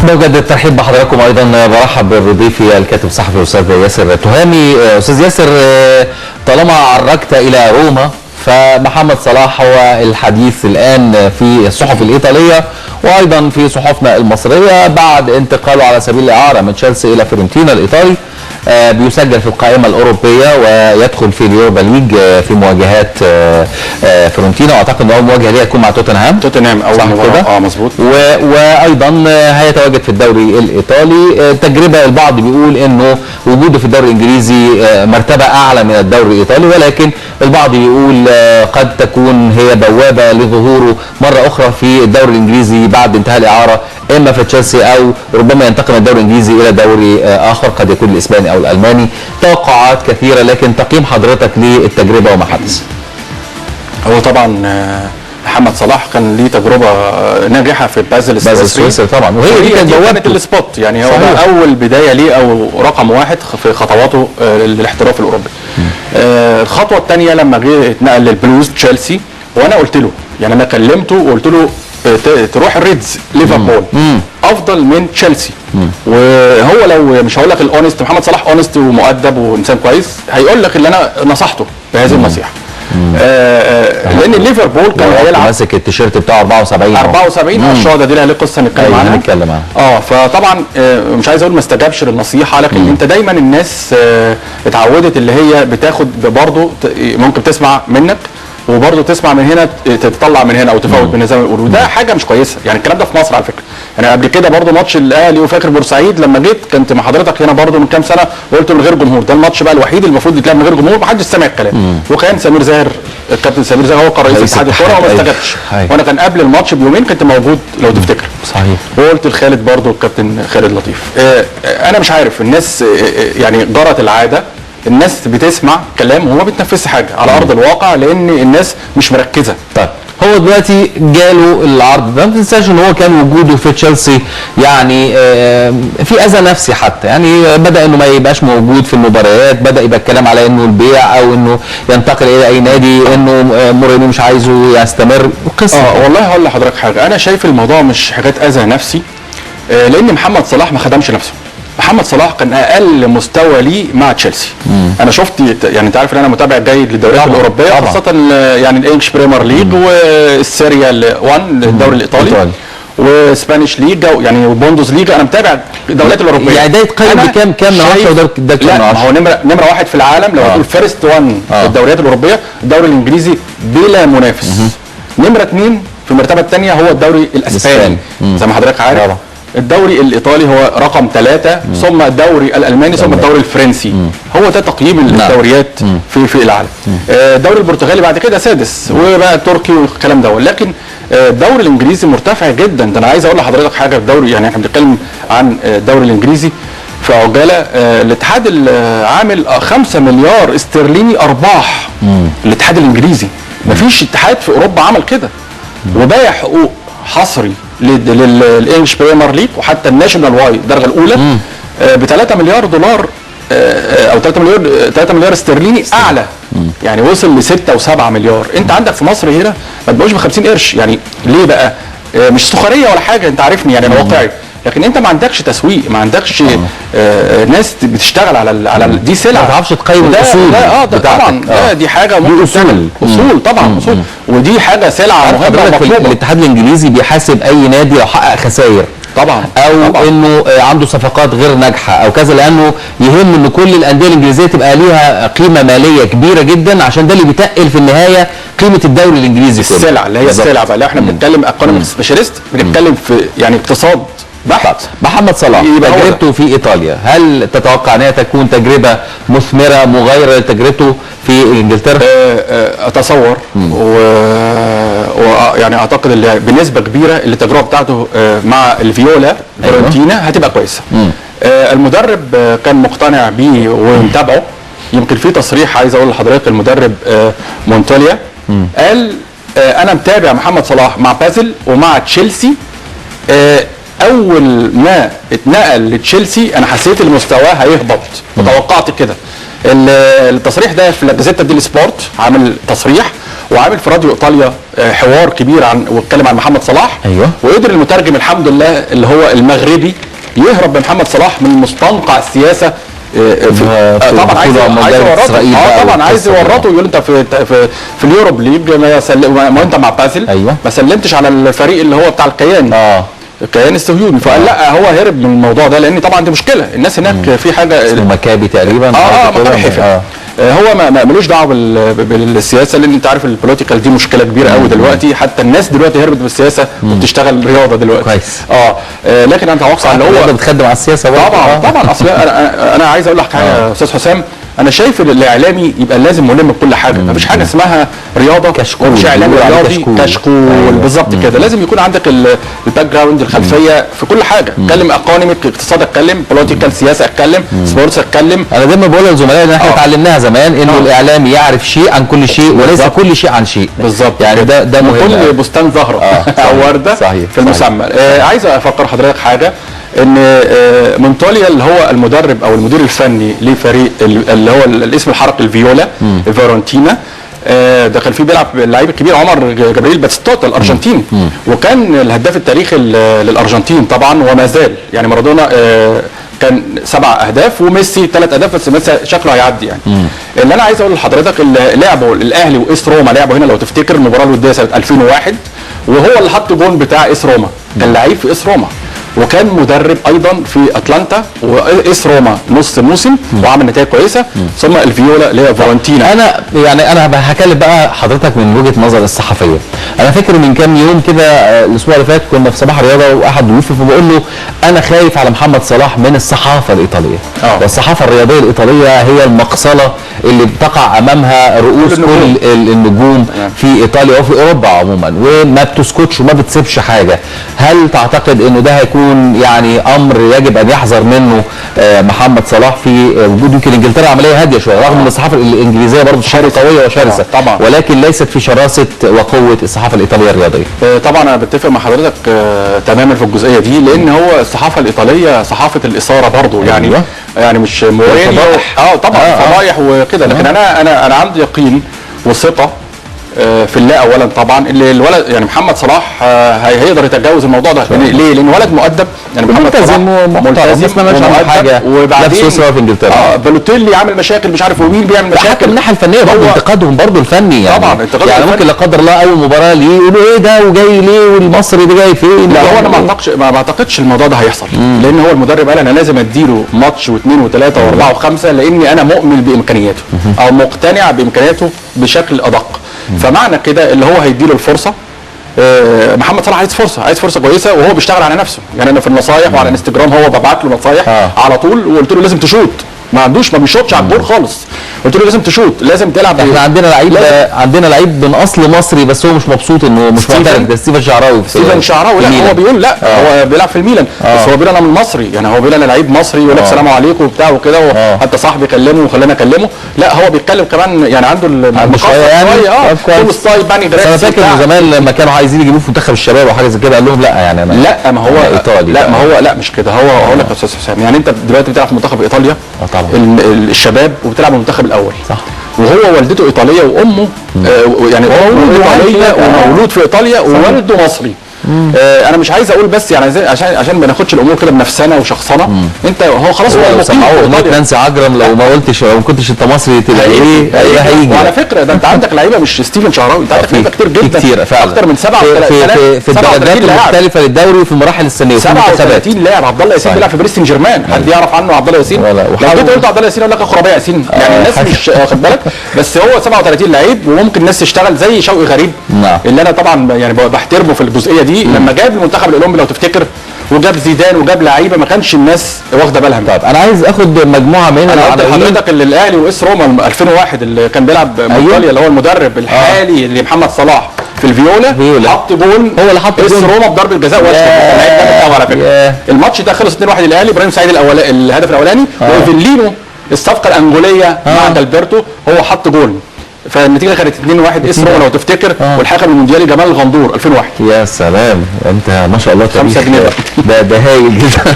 بجدد الترحيب بحضراتكم، ايضا برحب بضيفي الكاتب الصحفي الاستاذ ياسر تهامي. استاذ ياسر، طالما عرجت الى روما فمحمد صلاح هو الحديث الان في الصحف الايطالية وايضا في صحفنا المصرية بعد انتقاله على سبيل الاعارة من تشيلسي الى فيورنتينا الايطالي. بيسجل في القائمة الاوروبية ويدخل في ال Europa League في مواجهات فيورنتينا، واعتقد ان اول مواجهة ليه هتكون مع توتنهام. توتنهام اول مباراة، مظبوط. وايضا هيتواجد في الدوري الايطالي. تجربه البعض بيقول انه وجوده في الدوري الانجليزي مرتبه اعلى من الدوري الايطالي، ولكن البعض بيقول قد تكون هي بوابه لظهوره مرة اخرى في الدوري الانجليزي بعد انتهاء الاعارة، اما في تشيلسي او ربما ينتقل من الدوري الانجليزي الى دوري اخر قد يكون الاسباني او الالماني. توقعات كثيرة، لكن تقييم حضرتك للتجربه وما حدث؟ هو طبعا محمد صلاح كان ليه تجربه ناجحة في بازل السويسري طبعا، وهي دي كانت بوابه ال spot، يعني هو ده اول بداية ليه او رقم واحد في خطواته للاحتراف الاوروبي. الخطوة الثانية لما جه اتنقل للبلوز تشيلسي، وانا قلت له، يعني انا كلمته وقلت له تروح الريدز ليفربول افضل من تشيلسي. وهو لو مش هقول لك ال honest، محمد صلاح honest ومؤدب وانسان كويس، هيقول لك اللي انا نصحته بهذه النصيحة. لان ليفربول كان هيلعب ماسك التيشيرت بتاعه 74. الشهادة دي لها قصة نتكلم عنها. نتكلم عنها. فطبعا مش عايز اقول ما استجابش للنصيحه، لكن انت دايما الناس اتعودت اللي هي بتاخد برضه، ممكن تسمع منك وبرضه تسمع من هنا، تطلع من هنا او تفوت من هنا زي ما بيقولوا، وده حاجة مش كويسة. يعني الكلام ده في مصر على فكرة، يعني قبل كده برضه ماتش الاهلي وفاكر بورسعيد لما جيت كنت مع حضرتك هنا برضه من كام سنة وقلت من غير جمهور، ده الماتش بقى الوحيد اللي المفروض يتلعب من غير جمهور، محدش سمع الكلام. وكان سمير زاهر، الكابتن سمير زاهر هو كان رئيس اتحاد الكورة وما استجابش. وانا كان قبل الماتش بيومين كنت موجود لو تفتكر. صحيح. وقلت لخالد برضه، الكابتن خالد لطيف، انا مش عارف الناس، يعني جرت العادة الناس بتسمع كلام وما بتنفذش حاجة على ارض الواقع، لان الناس مش مركزه. طيب هو دلوقتي جاله العرض ده، ما تنساش ان هو كان وجوده في تشيلسي يعني في اذى نفسي حتى، يعني بدا انه ما يبقاش موجود في المباريات، بدا يبقى الكلام على انه البيع او انه ينتقل الى اي نادي، انه مورينيو مش عايزه يستمر قصة. والله هقول لحضرتك حاجة، انا شايف الموضوع مش حاجات اذى نفسي، لان محمد صلاح ما خدمش نفسه. محمد صلاح كان اقل مستوى ليه مع تشيلسي. انا شفت، يعني انت عارف ان انا متابع جيد للدوريات الاوروبية، خاصة يعني ال English Premier League وال Serie 1 الدوري الايطالي و Spanish League يعني وبوندوز ليجا، انا متابع الدوريات الاوروبية. يعني ده يتقيم بكام؟ كام من 10 وده كام من 10؟ ما هو نمره واحد في العالم لو هتقول first 1 في الدوريات الاوروبية، الدوري الانجليزي بلا منافس. نمره 2 في المرتبة الثانية هو الدوري الاسباني زي ما حضرتك عارف. الدوري الايطالي هو رقم 3، ثم الدوري الالماني، ثم الدوري الفرنسي. هو ده تقييم الدوريات في العالم. الدوري البرتغالي بعد كده سادس، وبقى التركي والكلام ده. لكن الدوري الانجليزي مرتفع جدا. ده انا عايز اقول لحضرتك حاجة، الدوري يعني احنا بنتكلم عن الدوري الانجليزي في عجالة، الاتحاد عامل 5 مليار استرليني ارباح. الاتحاد الانجليزي مفيش اتحاد في اوروبا عمل كده، وبايع حقوق حصري لل English Premier League وحتى ال Nationwide الدرجة الاولى ب 3 مليار دولار او 3 مليار استرليني اعلى. يعني وصل ل 6 و7 مليار. انت عندك في مصر هنا ما تبقوش ب 50 قرش. يعني ليه بقى؟ مش سخرية ولا حاجة، انت عارفني يعني انا واقعي، لكن انت ما عندكش تسويق، ما عندكش ناس بتشتغل على دي سلعه، ما تعرفش تقيم الاصول. ده طبعا دي حاجة ممكن اصول، اصول طبعا اصول، ودي حاجة سلعه مهمة ومطلوبه. الاتحاد الانجليزي بيحاسب اي نادي لو حقق خسائر طبعا، او طبعًا انه عنده صفقات غير ناجحة او كذا، لانه يهم ان كل الاندية الانجليزية تبقى ليها قيمة ماليه كبيرة جدا، عشان ده اللي بيتقل في النهاية قيمة الدوري الانجليزي كله. السلعة اللي هي السلعة بقى، لو احنا بنتكلم economic specialist، بنتكلم في يعني اقتصاد بحت. محمد صلاح تجربته في ايطاليا، هل تتوقع انها تكون تجربه مثمرة مغايرة لتجربته في انجلترا؟ اتصور ويعني اعتقد اللي بنسبة كبيرة اللي التجربة بتاعته مع الفيولا فيورنتينا هتبقى كويسة. المدرب كان مقتنع بيه ومتابعة. يمكن في تصريح عايز اقول لحضرتك، المدرب مونتوليا قال انا متابع محمد صلاح مع بازل ومع تشيلسي. اول ما اتنقل لتشيلسي انا حسيت ان مستواه هيهبط وتوقعت كده. التصريح ده في لاجازيتا ديل سبورت عامل تصريح، وعامل في راديو ايطاليا حوار كبير عن واتكلم عن محمد صلاح. ايوه. وقدر المترجم الحمد لله اللي هو المغربي يهرب بمحمد صلاح من مستنقع السياسة. طبعا عايز يورطه، طبعا عايز يورطه، يقول انت في في, في ال Europa League ما انت مع بازل. أيوة. ما سلمتش على الفريق اللي هو بتاع الكيان، الكيان الصهيوني. فقال لا، هو هرب من الموضوع ده، لان طبعا دي مشكلة الناس هناك في حاجة اسمه مكابي تقريبا. مكابي حيفا. هو ما ملوش دعوه بالسياسة، لان انت عارف ال political دي مشكلة كبيرة قوي دلوقتي، حتى الناس دلوقتي هربت بالسياسة وبتشتغل رياضة دلوقتي. كويس. لكن انا اتوقع ان هو بتخدم على السياسة برضه. طبعا طبعا. اصل انا عايز اقول لك حاجة يا استاذ حسام، انا شايف ان الاعلامي يبقى لازم ملم بكل حاجة، مفيش حاجة اسمها رياضة كشكول، ومش اعلامي رياضي كشكول. أيوة. بالظبط كده، لازم يكون عندك ال background، الخلفية في كل حاجة. اتكلم economic، اقتصاد اتكلم، political سياسة اتكلم، sports اتكلم. انا دايما بقول لزملائي ان احنا اتعلمناها زمان انه الاعلام يعرف شيء عن كل شيء وليس كل شيء عن شيء. بالظبط يعني ده مهم. كل بستان زهره او ورده في المسمى. عايز افكر حضرتك حاجة، ان مونتوليا اللي هو المدرب او المدير الفني لفريق اللي هو الاسم الحركي الفيولا فيورنتينا، ده كان فيه بيلعب اللعيب الكبير عمر جبريل باتيستوتا الارجنتيني، وكان الهداف التاريخي للارجنتين طبعا وما زال. يعني مارادونا كان 7 اهداف وميسي 3 اهداف، بس ميسي شكله هيعدي يعني. اللي انا عايز اقول لحضرتك، اللي لعبوا الاهلي واس روما، لعبوا هنا لو تفتكر المباراة الودية سنة 2001، وهو اللي حط جون بتاع اس روما، كان لعيب في اس روما وكان مدرب ايضا في اتلانتا واس روما نص موسم وعمل نتائج كويسة، ثم الفيولا اللي هي فورنتينا. انا يعني انا هكلم بقى حضرتك من وجهه نظر الصحفية. انا فاكر من كام يوم كده الاسبوع اللي فات كنا في صباح الرياضة واحد ضيوفي، فبقول له انا خايف على محمد صلاح من الصحافة الايطالية. والصحافة الرياضية الايطالية هي المقصله اللي بتقع امامها رؤوس كل النجوم في ايطاليا وفي اوروبا عموما، وما بتسكتش وما بتسيبش حاجة. هل تعتقد انه ده هيكون يعني امر يجب ان يحذر منه محمد صلاح في وجود يمكن انجلترا عملية هادية شوية، رغم ان الصحافة الانجليزية برضه شرسة قوية وشرسه طبعا، ولكن ليست في شراسة وقوه الصحافة الايطالية الرياضية؟ طبعا انا بتفق مع حضرتك تماما في الجزئية دي، لان هو الصحافة الايطالية صحافة الاثارة برضه، يعني يعني مش مورينيو طبعا فضايح وكده، لكن انا عندي يقين وثقه في الله اولا طبعا، اللي الولد يعني محمد صلاح هيقدر يتجاوز الموضوع ده. ليه؟ لان ولد مؤدب، يعني محمد صلاح ملتزم ومؤدب، وبعدين في انجلترا بالوتيلي عامل مشاكل مش عارف ومين بيعمل مشاكل، حتى من الناحية الفنية برضه انتقادهم برضه الفني يعني طبعا انتقادهم يعني ممكن لا قدر الله اول مباراة ليه يقولوا ايه ده وجاي ليه والمصري ده جاي فين؟ لا هو انا ما اعتقدش الموضوع ده هيحصل، لان هو المدرب قال انا لازم اديله ماتش واثنين وثلاثة واربعة وخمسة، لاني انا مؤمن بامكانياته او مقتنع بامكانياته بشكل ادق. فمعنى كده اللي هو هيديله الفرصة. محمد صلاح عايز فرصة، عايز فرصة كويسة، وهو بيشتغل على نفسه. يعني انا في النصايح وعلى انستجرام هو ببعت له نصايح على طول، وقلت له لازم تشوط، ما عندوش ما بيشوطش على الجول خالص، قلت له لازم تشوط، لازم تلعب. احنا عندنا لعيب، عندنا لعيب من اصل مصري بس هو مش مبسوط انه مش معترف، ده ستيفن شعراوي. ستيفن شعراوي لا هو بيقول لا هو بيلعب في الميلان، بس هو بيقول انا من مصري، يعني هو بيقول انا لعيب مصري، يقول لك سلام عليكم وبتاع وكده، حتى صاحبي كلمة وخلاني اكلمه. لا هو بيتكلم كمان يعني عنده المقاصه شوية انا فاكر زمان لما كانوا عايزين يجيبوه في منتخب الشباب او حاجة زي كده قال لهم لا يعني انا لا ما هو ايطالي، لا ما هو لا مش كده. هو هقول لك يا استاذ حسام، يعني انت دلوقتي بتلعب في منتخب ايطاليا طبعا الشباب وبتلعب المنتخب الاول، صح، وهو والدته ايطالية وامه يعني امه ايطالية ومولود في ايطاليا ووالده مصري. انا مش عايز اقول بس يعني عشان ما ناخدش الامور كده بنفسنا وشخصنا. انت هو خلاص هو مقيم في ايطاليا. نانسي عجرم لو ما قلتش لو ما كنتش انت مصري تبقى ايه هيجي. وعلى فكرة ده انت عندك لعيبة مش ستيفن شعراوي، انت عندك لعيبة كتير جدا، كتير فعلا، اكتر من 37 في الدرجات المختلفة للدوري وفي المراحل السنية، 37 لاعب. عبد الله ياسين بيلعب في باريس سان جيرمان، حد يعرف عنه عبد الله ياسين؟ لو جيت قلت عبد الله ياسين يقول لك اخو ربيع ياسين، يعني الناس مش واخد بالك. بس هو 37 لعيب، وممكن الناس تشتغل زي شوقي غريب اللي انا طبعا يعني بحترمه في الجزئية دي، لما جاب المنتخب الاولمبي لو تفتكر، وجاب زيدان وجاب لعيبة ما كانش الناس واخده بالها منها. طيب انا عايز اخد مجموعة من انا حضرتك اللي الاهلي واس روما 2001 اللي كان بيلعب ايطاليا، اللي هو المدرب الحالي اللي محمد صلاح في الفيولا، حط جون، هو اللي حط اس روما بضربه جزاء واشتغل لعيب جامد قوي على فكرة. الماتش ده خلص 2-1 للاهلي، ابراهيم سعيد الهدف الاولاني، وفيلينو الصفقة الانجوليه مع دالبرتو هو حط جون، فالنتيجه كانت 2-1 اس روما لو تفتكر. والحكم المونديالي جمال الغندور 2001. يا سلام، انت ما شاء الله 5 جنيه ده هايل جدا.